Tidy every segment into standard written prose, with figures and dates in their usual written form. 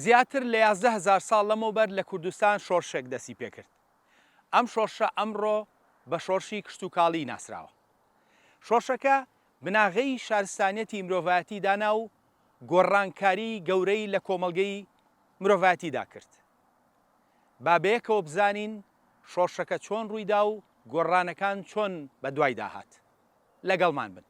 زیاتر لە 11 هەزار ساڵ لەمەوبەر لە کوردستان شۆڕشێک دەستی پێکرد. ئەم شۆڕشە ئەمڕۆ بە شۆڕشی کشتوکاڵی ناسراوە. شۆڕشەکە بناغەی شارستانیەتی مرۆڤایەتی دانا و گۆڕانکاری گەورەی لە کۆمەڵگەی مرۆڤایەتیدا کرد. با بەیەکەوە بزانین شۆڕشەکە چۆن ڕوویدا و گۆڕانەکان چۆن بەدوایدا هات. لەگەڵمان بن.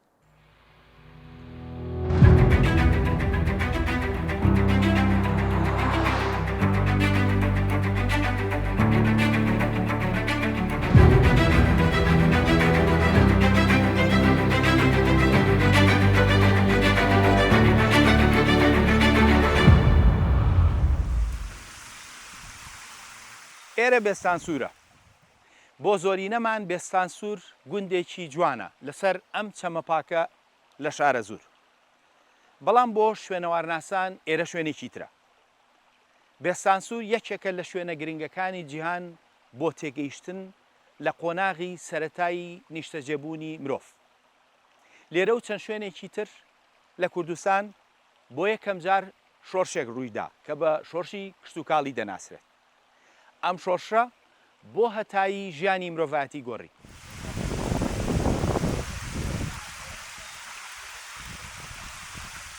ئێرە بێستانسوورە. بۆ زۆرینەمان بێستانسوور گوندێکی جوانە لەسەر ئەم چەمە پاکە لە شارەزوور. بەڵام بۆ شوێنەوارناسان ئێرە شوێنێکی ترە. بێستانسوور یەکێکە لە شوێنە گرنگەکانی جیهان بۆ تێگەیشتن لە قۆناغی سەرەتایی نیشتەجێبوونی مرۆڤ. لێرە و چەند شوێنێکی تر لە کوردستان بۆ یەکەمجار شۆرشێک ڕوویدا کە بە شۆرشی کشتوکاڵی دەناسرێت. ئەم شۆرشە بۆ هەتایی ژیانی مرۆڤایەتی گۆڕی.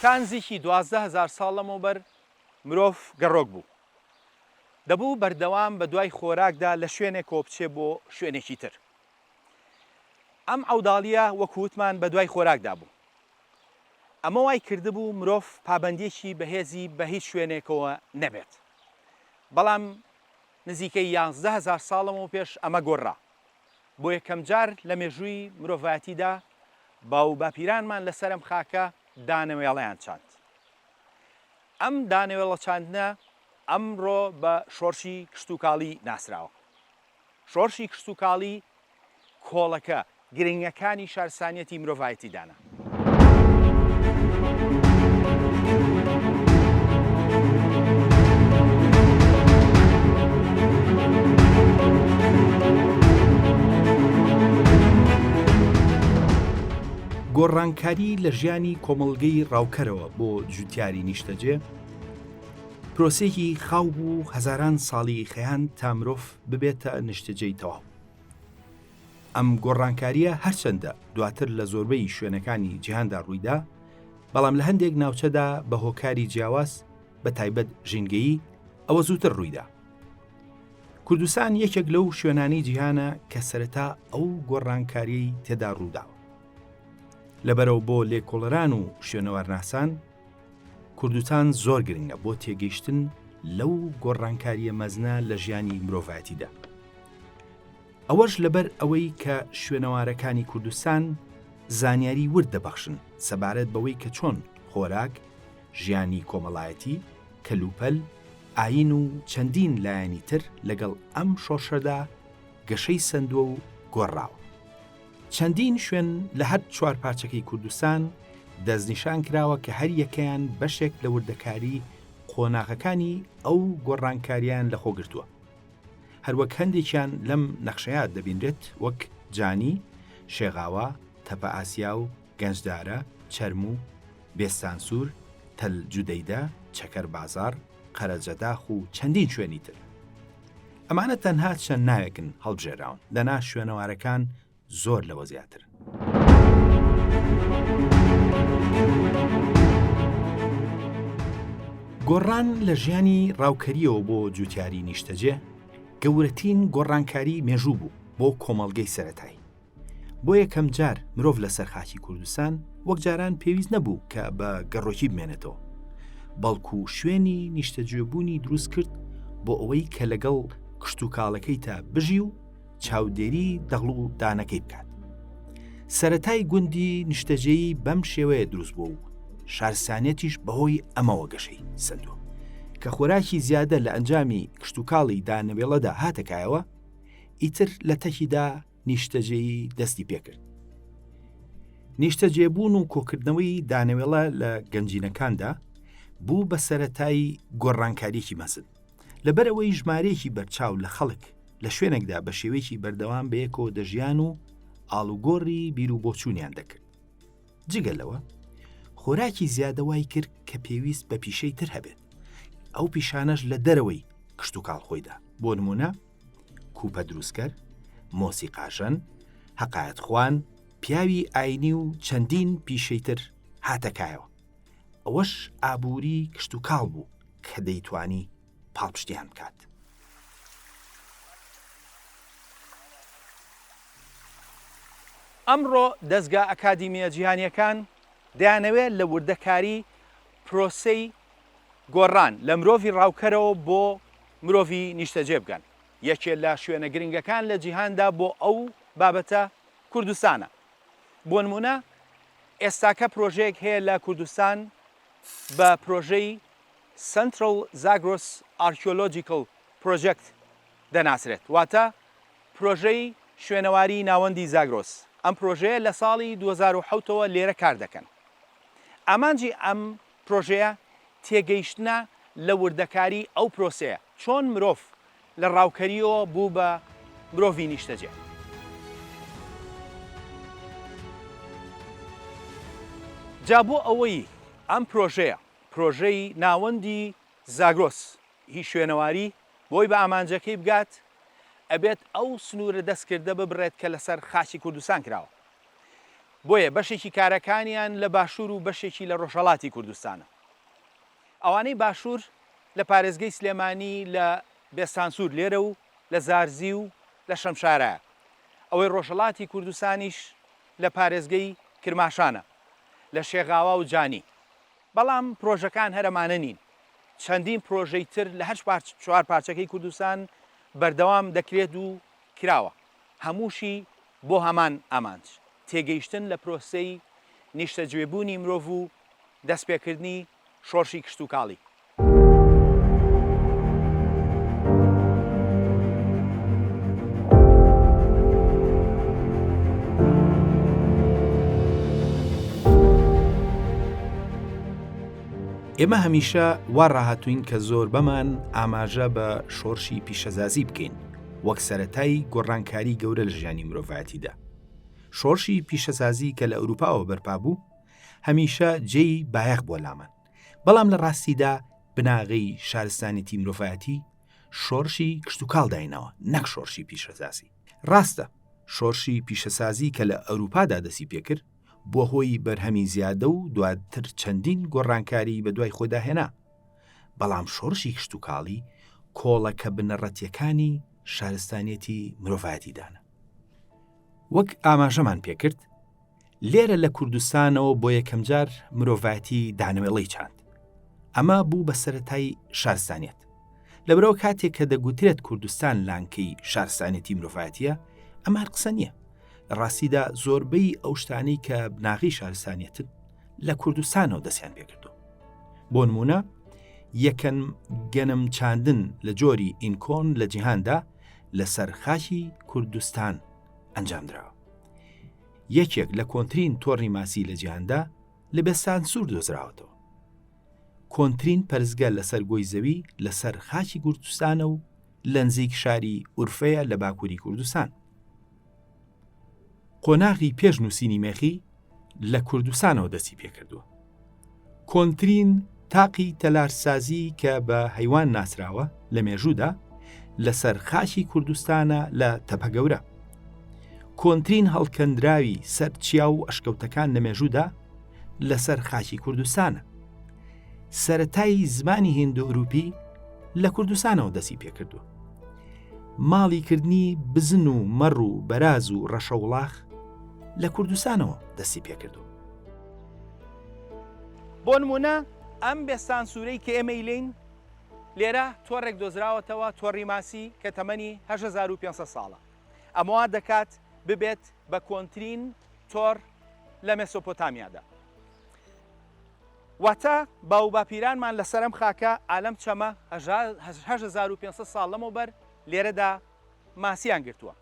تا نزیکی 12,000 ساڵ لەمەوبەر مرۆڤ گەڕۆک بوو. دەبوو بەردەوام بە دوای خۆراکدا لە شوێنێکەوە بچێ بۆ شوێنێکی تر. ئەم عەوداڵییە وەکو وتمان بە دوای خۆراکدا بوو. ئەمە وای کردبوو مرۆڤ پابەندییەکی بەهێزی بە هیچ شوێنێکەوە نەبێت. بەڵام نزیکەی 11,000 ساڵ لەمەوپێش ئەمە گۆڕا. بۆ یەکەمجار لە مێژووی مرۆڤایەتیدا باووباپیرانمان لەسەر ئەم خاکە دانەوێڵەیان چاند. ئەم دانەوێڵە چاندنە ئەمڕۆ بە شۆڕشی کشتوکاڵی ناسراوە. شۆڕشی کشتوکاڵی کۆڵەکە گرنگەکانی شارستانیەتی مرۆڤایەتی دانا. گۆڕانکاری لە ژیانی کۆمەڵگەی ڕاوکەرەوە بۆ جوتیاری نیشتەجێ پرۆسەیەکی خاو بوو هەزاران ساڵی خەیاند تا مرۆڤ ببێتە نیشتەجێی تەواو. ئەم گۆڕانکارییە هەرچەندە دواتر لە زۆربەی شوێنەکانی جیهاندا ڕوویدا، بەڵام لە هەندێک ناوچەدا بە هۆکاری جیاواز بە تایبەت ژینگەیی ئەوە زووتر ڕوویدا. کوردستان یەکێک لەو شوێنانەی جیهانە کە سەرەتا ئەو گۆڕانکاریەی تێدا ڕووداوە. لەبەرەوە بۆ لێکۆڵەران و شوێنەوارناسان کوردستان زۆر گرنگە بۆ تێگەیشتن لەو گۆڕانکاریە مەزنە لە ژیانی مرۆڤایەتیدا. ئەوەش لەبەر ئەوەی کە شوێنەوارەکانی کوردستان زانیاری ورد دەبەخشن سەبارەت بەوەی کە چۆن خۆراک، ژیانی کۆمەڵایەتی، کەلوپەل، ئایین و چەندین لایەنی تر لەگەڵ ئەم شۆڕشەدا گەشەی سەندووە و گۆڕراوە. چەندین شوێن لە هەر چوار پارچەکەی کوردستان دەستنیشان کراوە کە هەر یەکەیان بەشێک لە وردەکاری قۆناغەکانی ئەو گۆڕانکارییان لەخۆ گرتووە. هەروەک هەندێکیان لەم نەخشەیە دەبینرێت وەک جانی، شێغاوا، تەپە ئاسیاو، گەنجدارە، چەرموو، بێستانسوور، تەل جودەیدە، چەکەر بازاڕ، قەرەجەداخ و چەندین شوێنی تر. ئەمانە تەنها چەند ناوێکن هەڵبژێراون، دەنا شوێنەوارەکان زۆر لەوە زیاترن. گۆڕان لە ژیانی ڕاوکەرییەوە بۆ جوتیاری نیشتەجێ گەورەترین گۆڕانکاری مێژوو بوو بۆ کۆمەڵگەی سەرەتایی. بۆ یەکەم جار مرۆڤ لەسەر خاکی کوردستان وەک جاران پێویست نەبوو کە بە گەڕۆکی بمێنێتەوە بەڵکو شوێنی نیشتەجێبوونی دروست کرد بۆ ئەوەی کە لەگەڵ کشتتوکاڵەکەی تا بژی و چاودێری دەغڵ و دانەکەی بکات. سەتای گوندی نیشتەجێی بەم شێوەیە دروست بوو و شارستانیەتیش بەهۆی ئەمەوە گەشەی سندووە. کە خۆراکی زیادە لە ئەنجامی کشتتوکاڵی دانەوێڵەدا هاتەکایەوە ئیتر لە تەکیدا نیشتەجێیی دەستی پێکرد. نیشتەجێبوون و کۆکردنەوەی دانەوێڵە لە گەنجینەکاندا بوو بە سەرەتای گۆڕانکارییەکی مەزن. لەبەرئەوەی ژمارەیەکی بەرچاو لە خەڵک لە شوێنێکدا بە شێوەیەکی بەردەوام بەیەکەوە دەژیان و ئاڵوگۆڕی بیروبۆچوونیان دەکرد. جگە لەوە، خۆراکی زیادە وای کرد کە پێویست بە پیشەی تر هەبێت. ئەو پیشانەش لە دەرەوەی کشتوکاڵ خۆیدا، بۆ نموونە کوپە دروستکەر، مۆسیقاژەن، هەقایەتخوان، پیاوی ئاینی و چەندین پیشەی تر هاتە کایەوە. ئەوەش ئابووری کشتوکاڵ بوو کە دەیتوانی پاڵپشتیان بکات. ئەمڕۆ دەزگا ئەکادیمییە جیهانییەکان دەیانەوێت لە وردەکاری پرۆسەی گۆڕان لە مرۆڤی ڕاوکەرەوە بۆ مرۆڤی نیشتەجێ بگەن. یەکێ لە شوێنە گرنگەکان لە جیهاندا بۆ ئەو بابەتە کوردستانە. بۆ نموونە ئێستاکە پرۆژەیەک هەیە لە کوردستان بە پرۆژەی Central Zagros Archaeological Project دەناسرێت، واتە پرۆژەی شوێنەواری ناوەندی زاگرۆس. ئەم پرۆژەیە لە ساڵی 2007 ەوە لێرە کار دەکەن. ئامانجی ئەم پرۆژەیە تێگەیشتنە لە وردەکاری ئەو پرۆسەیە، چۆن مرۆڤ لە ڕاوکەرییەوە بوو بە مرۆڤی نیشتەجێ. جا بۆ ئەوەی ئەم پرۆژەیە، پرۆژەی ناوەندی زاگرۆس ی شوێنەواری، بۆی بە ئامانجەکەی بگات، ئەبێت ئەو سنوورە دەستکردە ببڕێت کە لەسەر خاکی کوردستان کراوە. بۆیە بەشێکی کارەکانیان لە باشوور و بەشێکی لە ڕۆژهەڵاتی کوردستانە. ئەوانەی باشوور لە پارێزگەی سلێمانی لە بێستانسوور لێرە و لە زارزی و لە شەمشارایە. ئەوەی ڕۆژهەڵاتی کوردستانیش لە پارێزگەی کرماشانە لە شێغاوا و جانی. بەڵام پرۆژەکان هەر ئەمانە نین. چەندین پرۆژەی تر لە هەر چوار پارچەکەی کوردستان بەردەوام دەکرێت و کراوە. هەمووشی بۆ هەمان ئامانج، تێگەیشتن لە پرۆسەی نیشتەجێبوونی مرۆڤ و دەستپێکردنی شۆڕشی کشتوکاڵی. ئێمە هەمیشە وا ڕاهاتووین کە زۆربەمان ئاماژە بە شۆڕشی پیشەزازی بکەین وەک سەرەتای گۆڕانکاری گەورە لە ژیانی مرۆڤایەتیدا. شۆڕشی پیشەسازی کە لە ئەوروپاوە بەرپا بوو، هەمیشە جێی بایەخ بووە لامان. بەڵام لە ڕاستیدا بناغەی شارستانێتی مرۆڤایەتی شۆڕشی کشتوکاڵ دایناوە نەک شۆڕشی پیشەسازی. ڕاستە شۆڕشی پیشەسازی کە لە ئەوروپادا دەستی پێکرد، بووە هۆی بەرهەمی زیادە و دواتر چەندین گۆڕانکاری بەدوای خۆیدا هێنا. بەڵام شۆڕشی کشتوکاڵی کۆڵەکە بنەڕەتیەکانی شارستانیەتی مرۆڤایەتی دانا. وەک ئاماژەمان پێکرد، لێرە لە کوردستانەوە بۆ یەکەمجار مرۆڤایەتی دانەوێڵەی چاند. ئەمە بوو بە سەرەتای شارستانیەت. لەبەرئەوە کاتێک کە دەگوترێت کوردستان لانکەی شارستانیەتی مرۆڤایەتیە، ئەمە هەر قسە نییە. لە ڕاستیدا زۆربەی ئەو شتانەی کە بناغەی شارستانیەتن لە کوردستانەوە دەستیان پێکردو. بۆ نمونە یەکەم گەنم چاندن لە جۆری ئینکۆن لە جیهاندا لەسەر خاکی کوردستان ئەنجام دراوە. یەکێک لە کۆنترین تۆڕی ماسی لە جیهاندا لە بێستانسوور دۆزراوەتەوە. کۆنترین پەرستگە لەسەر گۆی زەوی لەسەر خاکی کوردستانە و لەنزیک شاری ئورفەیە لە باکووری کوردستان. قۆناغی پێش نووسینی مێخی لە کوردستانەوە دەستی پێکردووە. کۆنترین تاقی تەلارسازی کە بە هەیوان ناسراوە لە مێژوودا لەسەر خاکی کوردستانە لە تەپە گەورە. کۆنترین هەڵکەندراوی سەر چیا و ئەشکەوتەکان لە مێژوودا لەسەر خاکی کوردستانە. سەرەتای زمانی هیندۆئوروپی لە کوردستانەوە دەستی پێکردووە. ماڵی کردنی بزن و مەڕ و بەراز و ڕەشەوڵاخ لە کوردستانەوە دەستی پێکردووە. بۆ نموونە ئەم بێستانسوورەی کە ئێمەی لێین، لێرە تۆڕێک دۆزراوەتەوە، تۆڕی ماسی کە تەمەنی 8500 ساڵە. ئەمە وا دەکات ببێت بە کۆنترین تۆڕ لە مێسۆپۆتامیادا. واتە باووباپیرانمان لەسەر ئەم خاکە ئالەم چەمە 8500 ساڵ لەمەوبەر لێرەدا ماسییان گرتووە.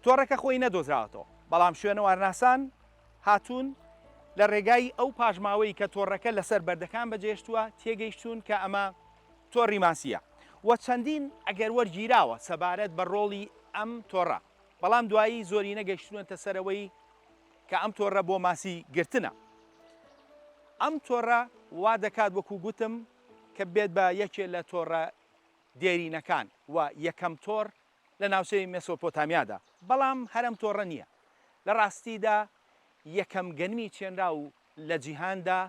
تۆڕەکە خۆی نەدۆزراوەتەوە، بەڵام شوێنەوارناسان هاتوون لە ڕێگای ئەو پاشماوەی کە تۆڕەکە لەسەر بەردەکان بەجێهێشتووە تێگەیشتوون کە ئەمە تۆڕی ماسییە و چەندین ئەگەر وەرگیراوە سەبارەت بە ڕۆڵی ئەم تۆڕە، بەڵام دوایی زۆرینە گەیشتوونەتە سەر ئەوەی کە ئەم تۆڕە بۆ ماسی گرتنە. ئەم تۆڕە وا دەکات وەکو گوتم کە. کە بێت بە یەکێ لە تۆڕە دێرینەکان و یەکەم تۆڕ لە ناوچەی مێسۆپۆتامیادا، بەڵام هەر ئەم تۆڕە نییە. لە ڕاستیدا یەکەم گەنمی چێنراو لە جیهاندا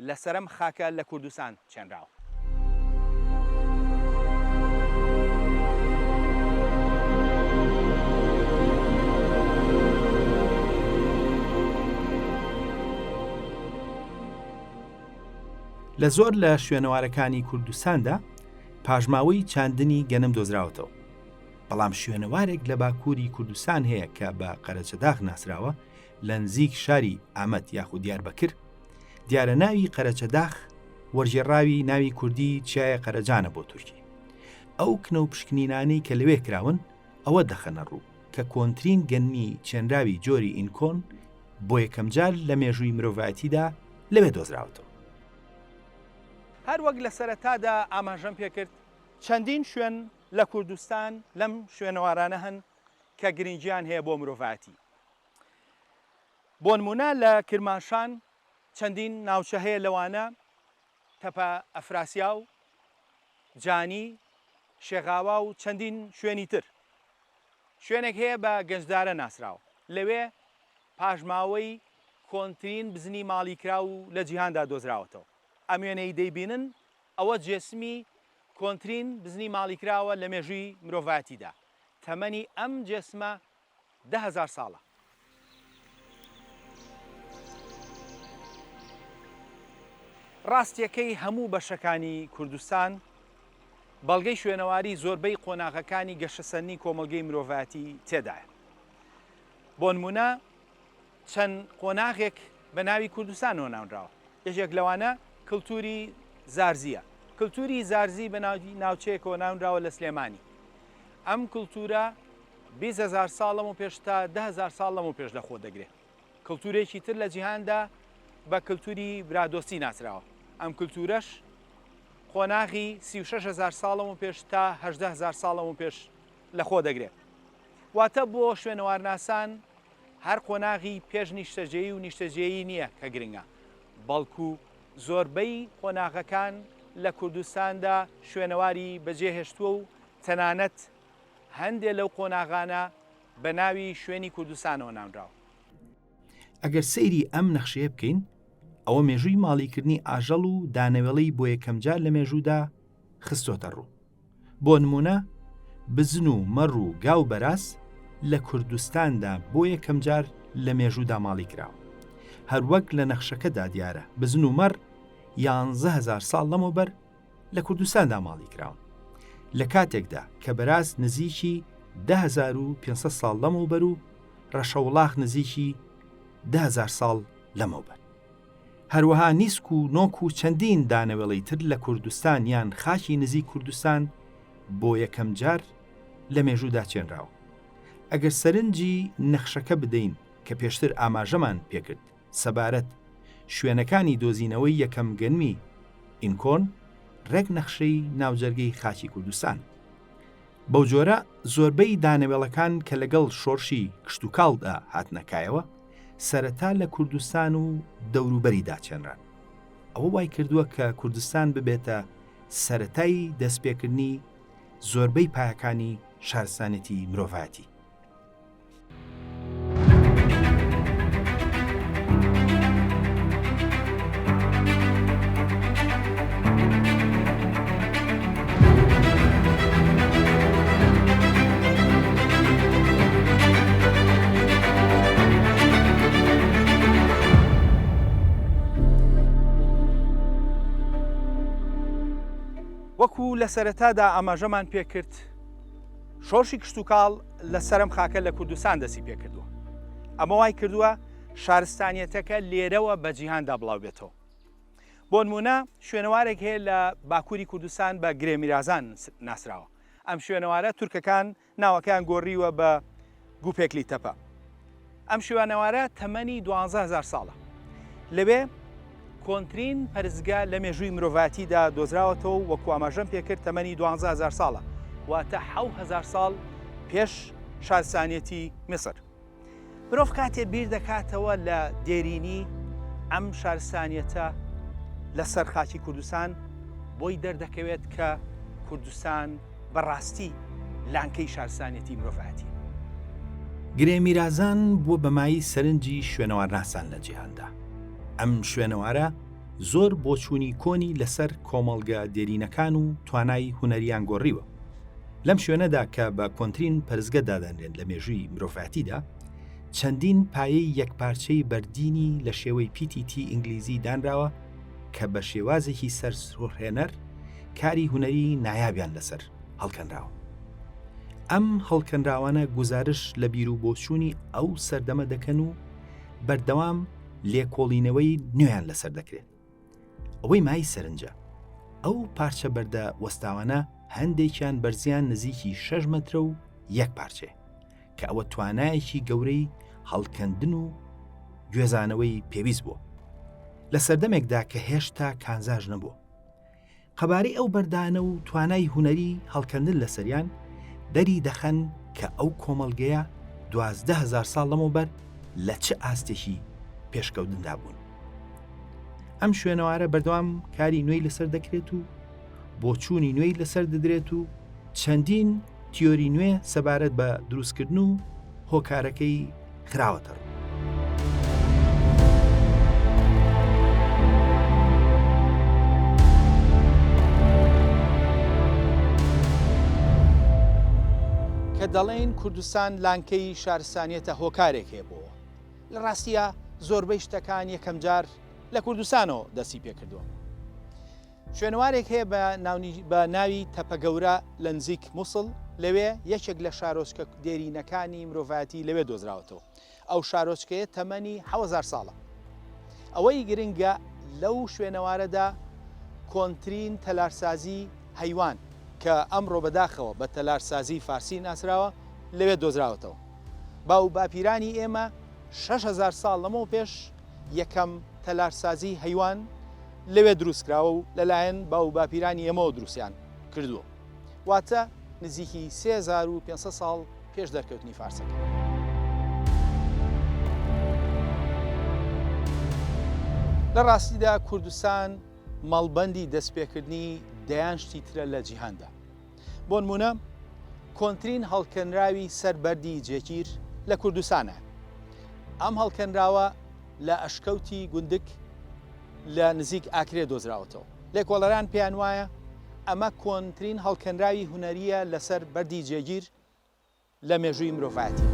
لەسەر ئەم خاکە لە کوردستان چێنراوە. لە زۆر لە شوێنەوارەکانی کوردستاندا پاشماوەی چاندنی گەنم دۆزراوەتەوە. بەڵام شوێنەوارێک لە باکووری کوردستان هەیە کە بە قەرەچەداغ ناسراوە لە نزیک شاری ئامەد یاخود دیاربەکر، دیارە ناوی قەرەچەداخ وەرگێڕاوی ناوی کوردی چیایە قەرەجانە بۆ تورکی. ئەو کنە و پشکنینانەی کە لەوێ کراون ئەوە دەخەنە ڕوو کە کۆنترین گەنمی چێنراوی جۆری ئینکۆن بۆ یەکەمجار لە مێژووی مرۆڤایەتیدا لەوێ دۆزراوەتەوە. هەر وەک لە سەرەتادا ئاماژەم پێکرد، چەندین شوێن لە کوردستان لەم شوێنەوارانە هەن کە گرنگیان هەیە بۆ مرۆڤایەتی. بۆنمونە لە کرماشان چەندین ناوچە هەیە لەوانە تەپە ئەفراسیاو، جانی، شێخاوا و چەندین شوێنی تر. شوێنێک هەیە بە گەنجدارە ناسراوە. لەوێ پاشماوەی کۆنترین بزنی ماڵیکراو لە جیهاندا دۆزراوەتەوە. ئەم وێنەی دەیبینن ئەوە جێسمی کۆنترین بزنی ماڵیکراوە لە مێژووی مرۆڤایەتیدا. تەمەنی ئەم جێسمە 10,000 ساڵە. ڕاستیەکەی هەموو بەشەکانی کوردستان بەڵگەی شوێنەواری زۆربەی قۆناغەکانی گەشەسەندنی کۆمەڵگەی مرۆڤایەتی تێدایە. بۆنمونە چەند قۆناغێک بە ناوی کوردستانەوە ناونراوە. یەکێک لەوانە کلتوری زارزییە. کلتوری زارزی بە ناوی ناوچەیەکەوە ناونراوە لە سلێمانی. ئەم کلتورە 20 هەزار ساڵ لەمەو پێش تا 10,000 ساڵ لەمەو پێش لەخۆ دەگرێ. کلتورێکی تر لە جیهاندا بە کلتوری برادۆستی ناسراوە. ئەم کلتورەش قۆناغی 36 هەزار ساڵ لەمەو پێش تا 18 هەزار ساڵ لەمەو پێش لەخۆ دەگرێ. واتە بۆ شوێنەوارناسان هەر قۆناغی پێش نیشتەجێیی و نیشتەجێیی نییە کە گرنگە، بەڵکو زۆربەی قۆناغەکان لە کوردستاندا شوێنەواری بەجێهێشتووە و تەنانەت هەندێ لەو قۆناغانە بە ناوی شوێنی کوردستانەوە ناونراوە. ئەگەر سەیری ئەم نەخشەیە بکەین، ئەوە مێژووی ماڵیکردنی ئاژەڵ و دانەوێڵەی بۆ یەکەمجار لە مێژوودا خستۆتە ڕوو. بۆ نموونە بزن و مەڕ و گا و بەراز لە کوردستاندا بۆ یەکەمجار لە مێژوودا ماڵی کراوە. هەروەک لە نەخشەکەدا دیارە بزن و مەڕ 11,000 ساڵ لەمەوبەر لە کوردستاندا ماڵی کراون. لە کاتێکدا کە بەراز نزیکی 10,500 ساڵ لەمەوبەر و ڕەشەوڵاخ نزیکی 10,000 ساڵ لەمەوبەر. هەروەها نیسک و نۆک و چەندین دانەوێڵەی تر لە کوردستان یان خاکی نزیک کوردستان بۆ یەکەم جار لە مێژوودا چێنراوە. ئەگەر سەرنجی نەخشەکە بدەین کە پێشتر ئاماژەمان پێکرد سەبارەت شوێنەکانی دۆزینەوەی یەکەم گەنمی ئینکۆن ڕێک نەخشەی ناوجەرگەی خاکی کوردستان. بەو جۆرە زۆربەی دانەوێڵەکان کە لەگەڵ شۆڕشی کشتوکاڵدا هاتنە کایەوە، سەرەتا لە کوردستان و دەوروبەریدا چێنران. ئەوە وای کردووە کە کوردستان ببێتە سەرەتای دەستپێکردنی زۆربەی پایەکانی شارستانێتی مرۆڤایەتی. وەکو لە سەرەتادا ئاماژەمان پێکرد شۆڕشی کشتوکاڵ لەسەر ئەم خاکە لە کوردستان دەستی پێکردووە. ئەمە وای کردووە شارستانیەتەکە لێرەوە بە جیهاندا بڵاوبێتەوە. بۆ نموونە شوێنەوارێک هەیە لە باکووری کوردستان بە گرێ میرازان ناسراوە. ئەم شوێنەوارە تورکەکان ناوەکەیان گۆڕیوە بە گوپێکلی تەپە. ئەم شوێنەوارە تەمەنی 12,000 ساڵە. لەوێ کۆنترین پەرستگا لە مێژووی مرۆڤایەتیدا دۆزراوەتەوە و وەکو ئاماژەم پێکرد تەمەنی 12,000 ساڵە، واتە 7,000 ساڵ پێش شارستانیەتی میسر. مرۆڤ کاتێ بیر دەکاتەوە لە دێرینی ئەم شارستانیەتە لەسەر خاکی کوردستان. بۆی دەردەکەوێت کە کوردستان بە ڕاستی لانکەی شارستانیەتی مرۆڤایەتیە. گرێ میرازان بووە بە مایەی سەرنجی شوێنەوارناسان لە جیهاندا. ئەم شوێنەوارە زۆر بۆچوونی کۆنی لەسەر کۆمەڵگە دێرینەکان و توانای هونەریان گۆڕیوە. لەم شوێنەدا کە بە کۆنترین پەرستگە دادەنرێن لە مێژووی مرۆڤایەتیدا، چەندین پایەی یەکپارچەی بەردینی لە شێوەی پیتی تی ئینگلیزی دانراوە کە بە شێوازێکی سەرسوڕهێنەر کاری هونەری نایابیان لەسەر هەڵکەنراوە. ئەم هەڵکەنراوانە گوزارش لە بیروبۆچوونی ئەو سەردەمە دەکەن و بەردەوام لێکۆڵینەوەی نوێیان لەسەر دەکرێت. ئەوەی مای سەرنجە، ئەو پارچە بەردە وەستاوانە هەندێکیان بەرزیان نزیکی شەش مەترە و یەک پارچەیە، کە ئەوە توانایەکی گەورەی هەڵکەندن و گوێزانەوەی پێویست بووە لە سەردەمێکدا کە هێشتا کانزاش نەبووە. قەبارەی ئەو بەردانە و توانای هونەری هەڵکەندن لەسەریان دەری دەخەن کە ئەو کۆمەڵگەیە 12 هەزار ساڵ لەمەوبەر لە چ ئاستێکی پێشکەوتندا بوون. ئەم شوێنەوارە بەردەوام کاری نوێی لەسەر دەکرێت و بۆچوونی نوێی لەسەر دەدرێت و چەندین تیۆری نوێ سەبارەت بە دروستکردن و هۆکارەکەی خراوەتە ڕوو. کە دەڵێین کوردستان لانکەی شارستانیەتە هۆکارێک هەیە بۆ لە ڕاستیا زۆربەی شتەکان یەکەمجار لە کوردستانەوە دەستی پێکردووە. شوێنەوارێک هەیە بە بە ناوی تەپە گەورە لە نزیک موسڵ، لەوێ یەکێک لە شارۆچکە دێرینەکانی مرۆڤایەتی لەوێ دۆزراوەتەوە. ئەو شارۆچکەیە تەمەنی 7000 ساڵە. ئەوەی گرنگە لەو شوێنەوارەدا کۆنترین تەلارسازی هەیوان کە ئەمڕۆ بەداخەوە بە تەلارسازی فارسی ناسراوە لەوێ دۆزراوەتەوە. باو باپیرانی ئێمە 6000 ساڵ لەمەو پێش یەکەم تەلارسازی هەیوان لەوێ دروست کراوە و لەلایەن باو و باپیرانی ئێمەوە دروستیان کردووە واتە نزیکی 3500 ساڵ پێش دەرکەوتنی فارسەکان. لە ڕاستیدا کوردستان مەڵبەندی دەستپێکردنی دەیان شتی ترە لە جیهاندا. بۆنمونە کۆنترین هەڵکەنراوی سەر بەردی جێگیر لە کوردستانە. ئەم هەڵکەنراوە لە ئەشکەوتی گوندک لە نزیک ئاکرێ دۆزراوەتەوە. لێکۆڵەران پێیان وایە ئەمە کۆنترین هەڵکەنراوی هونەرییە لەسەر بەردی جێگیر لە مێژووی مرۆڤایەتی.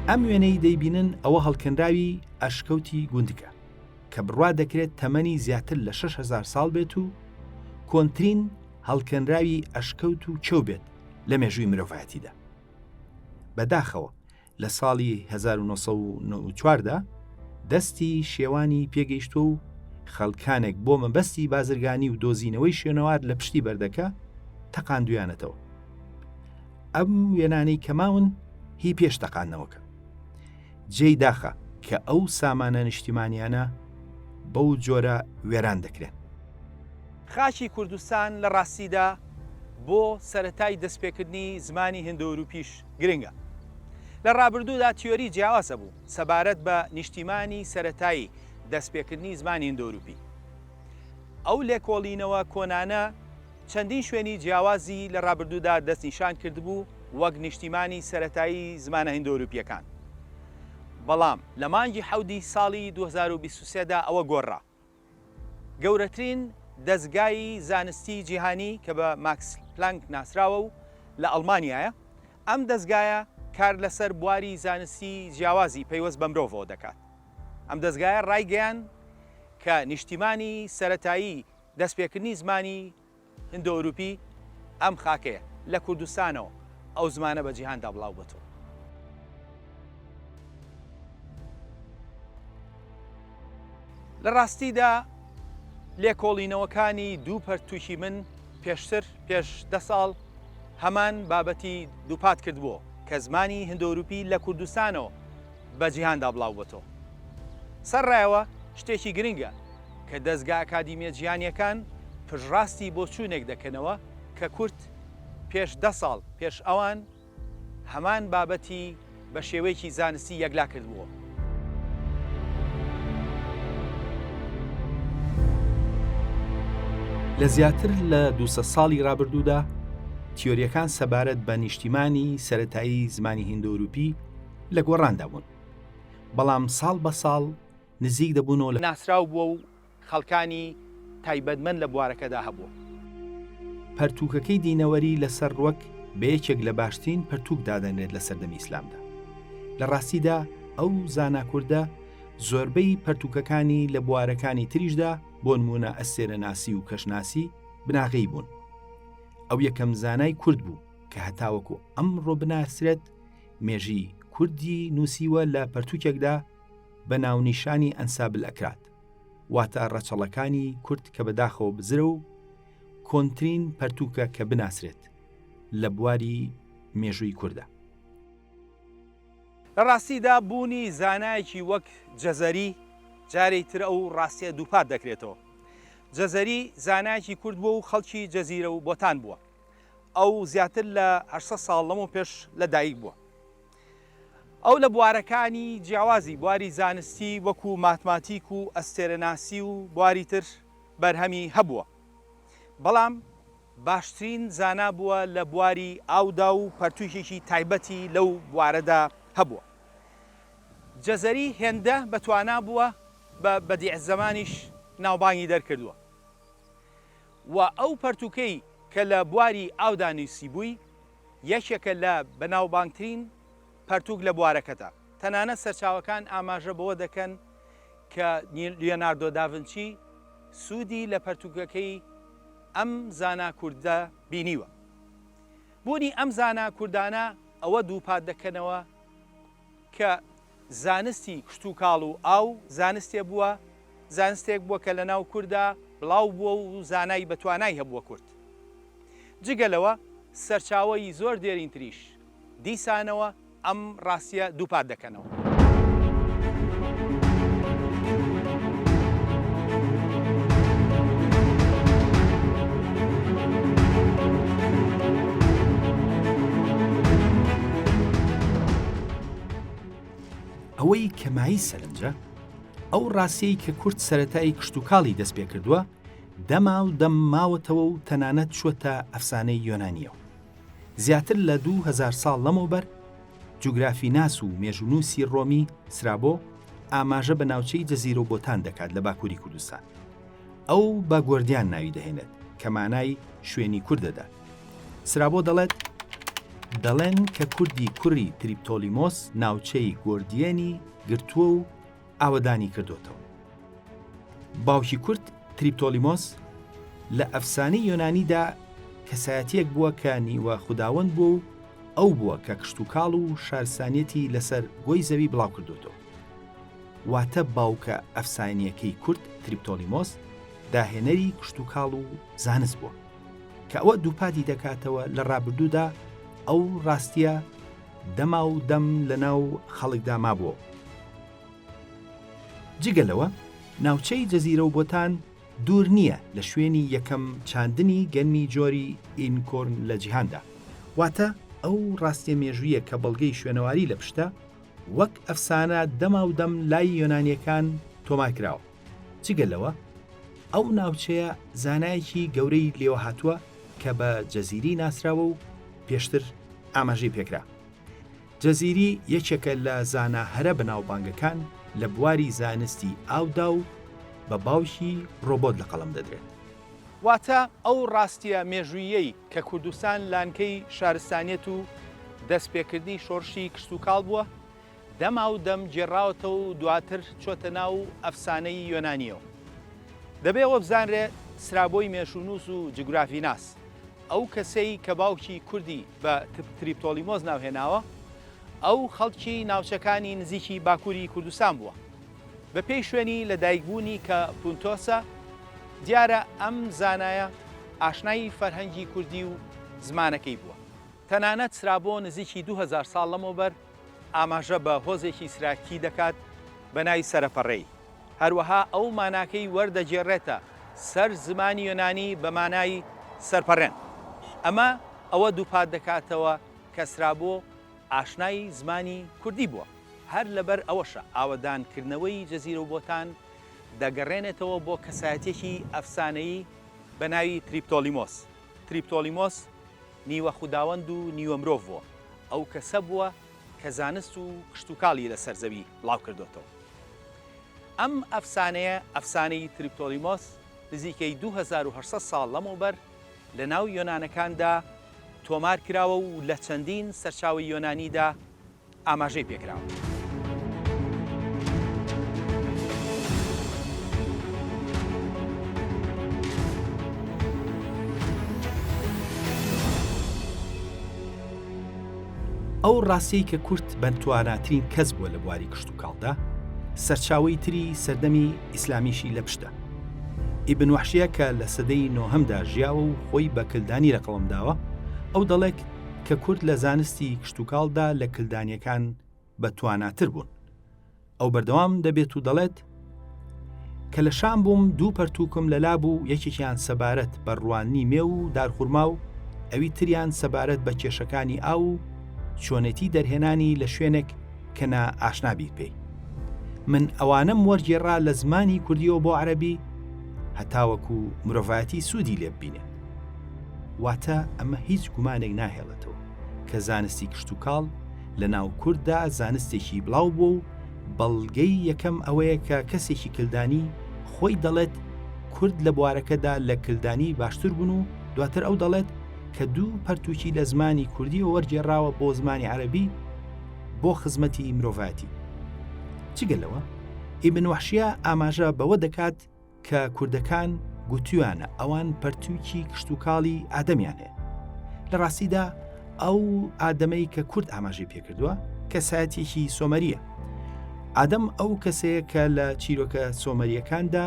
ئەم وێنەی دەیبینن ئەوە هەڵکەنراوی ئەشکەوتی گوندکە کە بڕوا دەکرێت تەمەنی زیاتر لە 6000 ساڵ بێت و کۆنترین هەڵکەنراوی ئەشکەوت و کێو بێت لە مێژووی مرۆڤایەتیدا. بەداخەوە لە ساڵی 1994 دا دەستی شێوانی پێگەیشتووە و خەڵکانێک بۆ مەبەستی بازرگانی و دۆزینەوەی شوێنەوار لە پشتی بەردەکە تەقاندویانەتەوە. ئەم وێنانەی کە ماون هی پێش تەقاندنەوەکە. جێی داخە کە ئەو سامانە نیشتیمانیانە بەو جۆرە وێران دەکرێن. خاکی کوردستان لە ڕاستیدا بۆ سەرەتای دەستپێکردنی زمانی هندۆئەوروپیش گرنگە. لە ڕابردوودا تیۆری جیاواز هەبوو سەبارەت بە نیشتیمانی سەرەتایی دەستپێکردنی زمانی هندۆئەوروپی. ئەو لێکۆڵینەوە کۆنانە چەندین شوێنی جیاوازی لە ڕابردوودا دەستنیشان کردبوو وەک نیشتیمانی سەرەتایی زمانە هندۆئەوروپییەکان. بەڵام لە مانگی حەوتی ساڵی 2023 دا ئەوە گۆڕا. گەورەترین دەزگای زانستی جیهانی کە بە ماکس پلانک ناسراوە و لە ئەڵمانیایە، ئەم دەزگایە کار لەسەر بواری زانستی جیاوازی پەیوەست بە مرۆڤەوە دەکات. ئەم دەزگایە ڕایگەیاند کە نیشتیمانی سەرەتایی دەستپێکردنی زمانی هندۆئەوروپی ئەم خاکەیە، لە کوردستانەوە ئەو زمانە بە جیهاندا بڵاوبۆتەوە. لە ڕاستیدا لێکۆڵینەوەکانی دوو پەرتووکی من پێشتر پێش دە ساڵ هەمان بابەتی دووپات کردبووە کە زمانی هندۆئەوروپی لە کوردستانەوە بە جیهاندا بڵاوبۆتەوە. سەرڕایەوە شتێکی گرنگە کە دەزگا ئەکادیمیە جیهانیەکان پشتڕاستی بۆچوونێک دەکەنەوە کە کورد پێش دە ساڵ پێش ئەوان هەمان بابەتی بە شێوەیەکی زانستی یەکلا کردبووە. لە زیاتر لە 200 ساڵی ڕابردوودا تیۆریەکان سەبارەت بە نیشتیمانی سەتایی زمانی هیندۆروپی لە گۆڕاندا بوون بەڵام ساڵ بە ساڵ نزیک دەبوونەوە لە. ناسراو بووە و خەڵکانی تایبەتمەند لە بوارەکەدا هەبووە. پەرتووکەکەی دینەوەری لەسەر ڕوەک بە یەکێک لە باشترین پەرتووک دادەنرێت لە سەردەمی ئیسلامدا. لە ڕاستیدا ئەو زانا کوردە زۆربەی پەرتووکەکانی لە بوارەکانی تریشدا بۆ نموونە ئەستێرەناسی و کەشناسی بناغەی بوون. ئەو یەکەم زانای کورد بوو کە هەتاوەکو ئەمڕۆ بناسرێت مێژی کوردی نووسیوە لە پەرتووکێکدا بە ناونیشانی ئەنساب الاکراد واتە ڕەچەڵەکانی کورد کە بەداخەوە بزرە و کۆنترین پەرتووکە کە بناسرێت لە بواری مێژووی کوردە. لە ڕاستیدا بوونی زانایەکی وەک جەزەری جارێی تر ئەو ڕاستیە دووپات دەکرێتەوە. جەزەری زانایەکی کورد بووە و خەڵکی جەزیرە و بۆتان بووە. ئەو زیاتر لە 800 ساڵ لەمەو پێش لە دایک بووە. ئەو لە بوارەکانی جیاوازی بواری زانستی وەکو ماتماتیک و ئەستێرەناسی و بواری تر بەرهەمی هەبووە. بەڵام باشترین زانا بووە لە بواری ئاودا و پەرتووکێکی تایبەتی لەو بوارەدا هەبووە. جەزەری هێندە بەتوانا بووە بە بەدیعزەمانیش ناوبانگی دەرکردووە و ئەو پەرتووکەی کە لە بواری ئاودا نووسیبووی یەکێکە لە بەناوبانگترین پەرتووک لە بوارەکەدا. تەنانەت سەرچاوەکان ئاماژە بەوە دەکەن کە لیۆناردۆ داڤنچی سوودی لە پەرتووکەکەی ئەم زانا کوردە بینیوە. بوونی ئەم زانا کوردانە ئەوە دووپات دەکەنەوە کە زانستی کشتوکاڵ و ئاو زانستێ بووە، زانستێک بووە کە لەناو کوردا بڵاو بووە و زانای بەتوانای هەبووە کورد. جگە لەوە سەرچاوەی زۆر دێرینتریش دیسانەوە ئەم ڕاستیە دووپات دەکەنەوە. ئەوەی کە مایەی سەرنجە، ئەو ڕاستیەی کە کورد سەرەتای کشتوکاڵی دەست پێکردووە، دەما و دەم ماوەتەوە و تەنانەت چووەتە ئەفسانەی یۆنانییەوە. زیاتر لە 2000 ساڵ لەمەوبەر جوگرافیناس و مێژوونووسی ڕۆمی سرابۆ ئاماژە بە ناوچەی جەزیرە و بۆتان دەکات لە باکووری کوردستان. ئەو بە گۆردیان ناوی دەهێنێت کە مانای شوێنی کورد دەدات. سرابۆ دەڵێت، دەڵێن کە کوردی کوڕی تریپتۆلیمۆس ناوچەی گۆردیەنی گرتووە و ئاوەدانی کردۆتەوە. باوکی کورد تریپتۆلیمۆس لە ئەفسانەی یۆنانیدا کەسایەتییەک بووە کە نیوە خوداوەند بووە و ئەو بووە کە کشتوکاڵ و شارستانیەتی لەسەر گۆی زەوی بڵاو کردۆتەوە. واتە باوکە ئەفسانییەکەی کورد تریپتۆلیمۆس داهێنەری کشتوکاڵ و زانست بووە. کە ئەوە دووپاتی دەکاتەوە لە ڕابردوودا ئەو ڕاستییە دەما و دەم لە ناو خەڵکدا مابووەوە. جگە لەوە ناوچەی جەزیرە و بۆتان دوور نییە لە شوێنی یەکەم چاندنی گەنمی جۆری ئینکۆرن لە جیهاندا، واتە ئەو ڕاستیە مێژوویە کە بەڵگەی شوێنەواری لە پشتە، وەک ئەفسانە دەماودەم لای یۆنانیەکان تۆمار کراوە. جگە لەوە ئەو ناوچەیە زانایەکی گەورەی لێوە هاتووە کە بە جەزیری ناسراوە و پێشتر ئاماژەی پێکرا. جەزیری یەکێکە لە زانا هەرە بەناوبانگەکان لە بواری زانستی ئاودا و بە باوکی ڕۆبۆت لە قەڵەم دەدرێت. واتە ئەو ڕاستییە مێژووییەی کە کوردستان لانکەی شارستانیەت و دەستپێکردنی شۆڕشی کشتوکاڵ بووە، دەماو دەم گێڕاوەتەوە و دواتر چۆتە ناو ئەفسانەی یۆنانییەوە. دەبێ ئەوە بزانرێ سرابۆی مێژوونووس و جوگرافیناس، ئەو کەسەی کە باوکی کوردی بە تریپتۆلیمۆس ناوهێناوە، ئەو خەڵکی ناوچەکانی نزیکی باکووری کوردستان بووە. بە پێی شوێنی لە دایکبوونی کە پونتۆسە، دیارە ئەم زانایە ئاشنای فەرهەنگی کوردی و زمانەکەی بووە. تەنانەت سرابۆ نزیکی 2000 ساڵ لەمەوبەر ئاماژە بە هۆزێکی سراکی دەکات بە ناوی سەرەپەڕێی. هەروەها ئەو ماناکەی وەردەگێڕێتە سەر زمانی یۆنانی بە مانای سەرپەڕێن. ئەمە ئەوە دووپات دەکاتەوە کە سرابۆ ئاشنای زمانی کوردی بووە. هەر لەبەر ئەوەشە ئاوەدانکردنەوەی جەزیرە و بۆتان دەگەڕێنێتەوە بۆ کەسایەتیەکی ئەفسانەیی. بە ناوی تریپتۆلیمۆس. تریپتۆلیمۆس نیوە خوداوەند و نیوە مرۆڤ بووە. ئەو کەسە بووە کە زانست و کشتوکاڵی لەسەر زەوی بڵاو کردۆتەوە. ئەم ئەفسانەیە، ئەفسانەی تریپتۆلیمۆس، نزیکەی 2800 ساڵ لەمەوبەر لە ناو یۆنانەکاندا تۆمار کراوە و لە چەندین سەرچاوەی یۆنانیدا ئاماژەی پێکراوە. ئەو ڕاستیەی کە کورد بەتواناترین کەس بووە لە بواری کشتوکاڵدا، سەرچاوەی تری سەردەمی ئیسلامیشی لە پشتە. ئیبن وەحشیە کە لە سەدەی نۆهەمدا ژیاوە و خۆی بە کلدانی لە قەڵەم داوە، ئەو دەڵێک کە کورد لە زانستی کشتوکاڵدا لە کلدانیەکان بە تواناتر بوون. ئەو بەردەوام دەبێت و دەڵێت، کە لە شام بووم دوو پەرتووکم لەلا بوو یەکێکیان سەبارەت بە ڕواندنی مێو و دارخورما و ئەوی تریان سەبارەت بە کێشەکانی ئاو و چۆنێتی دەرهێنانی لە شوێنێک کە نا ئاشنا بیت پێی. من ئەوانەم وەرگێڕا لە زمانی کوردیەوە بۆ عەرەبی هەتاوەکو مرۆڤایەتی سوودی لێ ببینێت. واتە ئەمە هیچ گومانێک ناهێڵێتەوە کە زانستی کشتوکاڵ لە ناو کورددا زانستێکی بڵاو بووە و بەڵگەی یەکەم ئەوەیە کە کەسێکی کلدانی خۆی دەڵێت کورد لە بوارەکەدا لە کلدانی باشتر بوون و دواتر ئەو دەڵێت کە دوو پەرتووکی لە زمانی کوردیەوە وەرگێڕاوە بۆ زمانی عەرەبی بۆ خزمەتی مرۆڤایەتی. جگە لەوە ئیبن وەحشیە ئاماژە بەوە دەکات کە کوردەکان گوتویانە ئەوان پەرتووکی کشتوکاڵی ئادەمیان هەیە. لە ڕاستیدا ئەو ئادەمەی کە کورد ئاماژەی پێکردووە کەسایەتیەکی سۆمەریە. ئادەم ئەو کەسەیە کە لە چیرۆکە سۆمەریەکاندا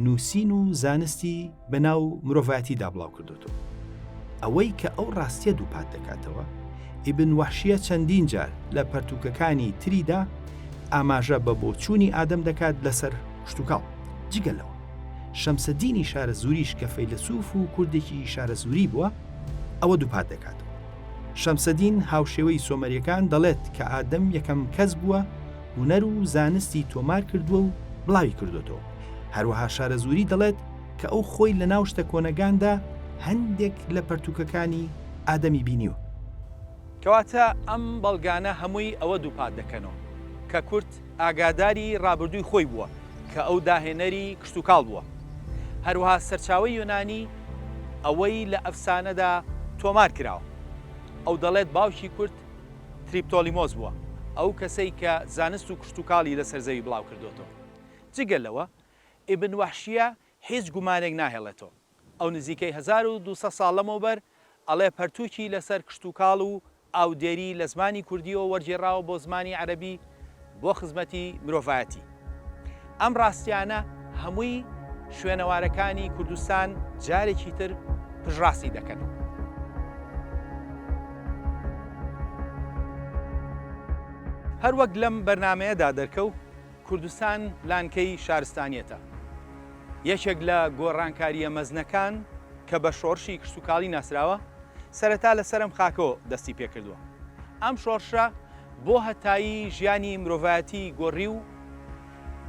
نووسین و زانستی بە ناو مرۆڤایەتیدا بڵاو کردۆتەوە. ئەوەی کە ئەو ڕاستیە دووپات دەکاتەوە، ئیبن وەحشیە چەندین جار لە پەرتووکەکانی تریدا ئاماژە بە بۆچوونی ئادەم دەکات لەسەر کشتوکاڵ. جگە لەوە شەمسەدینی شارەزووریش کە فەیلەسوف و کوردێکی شارەزووری بووە، ئەوە دووپات دەکاتەوە. شەمسەدین هاوشێوەی سۆمەریەکان دەڵێت کە ئادەم یەکەم کەس بووە هونەر و زانستی تۆمار کردووە و بڵاوی کردۆتەوە. هەروەها شارەزووری دەڵێت کە ئەو خۆی لە ناو شتە کۆنەگاندا هەندێک لە پەرتووکەکانی ئادەمی بینیوە. کەواتە ئەم بەڵگانە هەمووی ئەوە دووپات دەکەنەوە کە کورد ئاگاداری ڕابردووی خۆی بووە کە ئەو داهێنەری کشتوکاڵ بووە. هەروەها سەرچاوەی یۆنانی ئەوەی لە ئەفسانەدا تۆمار کراوە. ئەو دەڵێت باوکی کورد تریپتۆلیمۆس بووە، ئەو کەسەی کە زانست و کشتوکاڵی لەسەر زەوی بڵاو کردۆتەوە. جگە لەوە ئیبن وەحشیە هیچ گومانێک ناهێڵێتەوە. ئەو نزیکەی 1200 ساڵ لەمەوبەر ئەڵێ پەرتووکی لەسەر کشتوکاڵ و ئاودێری لە زمانی کوردییەوە وەرگێڕاوە بۆ زمانی عەرەبی بۆ خزمەتی مرۆڤایەتی. ئەم ڕاستیانە هەمووی شوێنەوارەکانی کوردستان جارێکی تر پشتڕاستی دەکەنەوە. هەروەک لەم بەرنامەیەدا دەرکەو، کوردستان لانکەی شارستانیەتە. یەکێک لە گۆڕانکارییە مەزنەکان کە بە شۆڕشی کشتوکاڵی ناسراوە، سەرەتا لەسەر ئەم خاکەوە دەستی پێکردووە. ئەم شۆڕشە بۆ هەتایی ژیانی مرۆڤایەتی گۆڕی و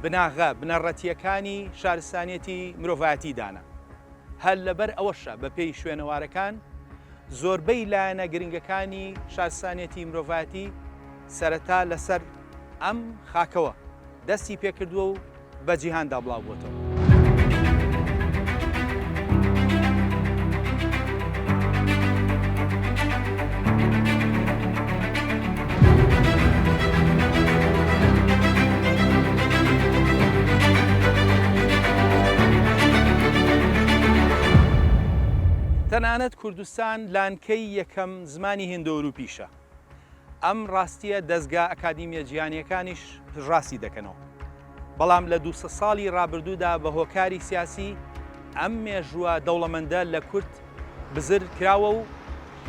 بناغە بنەڕەتییەکانی شارستانیەتی مرۆڤایەتی دانا. هەر لەبەر ئەوەشە بەپێی شوێنەوارەکان زۆربەی لایەنە گرنگەکانی شارستانیەتی مرۆڤایەتی سەرەتا لەسەر ئەم خاکەوە دەستی پێکردووە و بە جیهاندا بڵاو بۆتەوە. تەنانەت کوردستان لانکەی یەکەم زمانی هیندۆئەوروپیشە. ئەم ڕاستییە دەزگا ئەکادیمییە جیهانییەکانیش پشتڕاستی دەکەنەوە. بەڵام لە 200 ساڵی ڕابردوودا بە هۆکاری سیاسی ئەم مێژووە دەوڵەمەندە لە کورد بزر کراوە و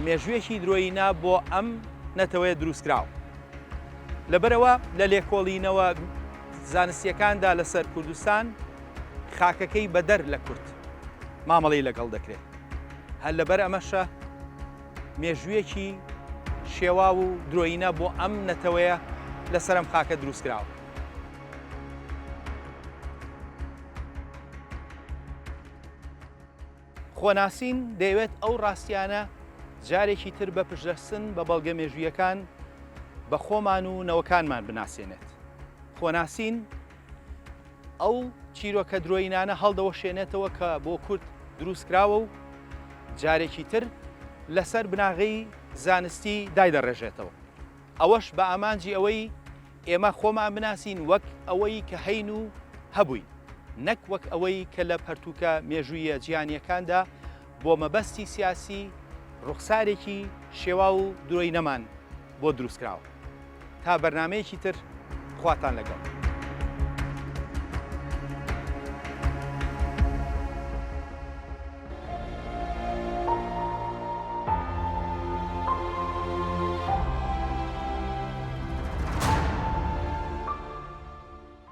مێژوویەکی درۆیینە بۆ ئەم نەتەوەیە دروست کراوە. لەبەرئەوە لە لێکۆڵینەوە زانستییەکاندا لەسەر کوردستان خاکەکەی بەدەر لە کورد مامەڵەی لەگەڵ دەکرێت. هەر لەبەر ئەمەشە مێژوویەکی شێواو و درۆیینە بۆ ئەم نەتەوەیە لەسەر ئەم خاکە دروستکراوە. خۆناسین دەیەوێت ئەو ڕاستیانە جارێکی تر بە پشتبەستن بە بەڵگە مێژوویەکان بە خۆمان و نەوەکانمان بناسێنێت. خۆناسین ئەو چیرۆکە درۆیینانە هەڵدەوەشێنێتەوە کە بۆ کورد دروستکراوە و جارێکی تر لەسەر بناغەی زانستی دایدەڕێژێتەوە. ئەوەش بە ئامانجی ئەوەی ئێمە خۆمان بناسین وەک ئەوەی کە هەین و هەبووین، نەک وەک ئەوەی کە لە پەرتووکە مێژوویە جیهانییەکاندا بۆ مەبەستی سیاسی ڕوخسارێکی شێواو و درۆینەمان بۆ دروستکراوە. تا بەرنامەیەکی تر خواتان لەگەڵ.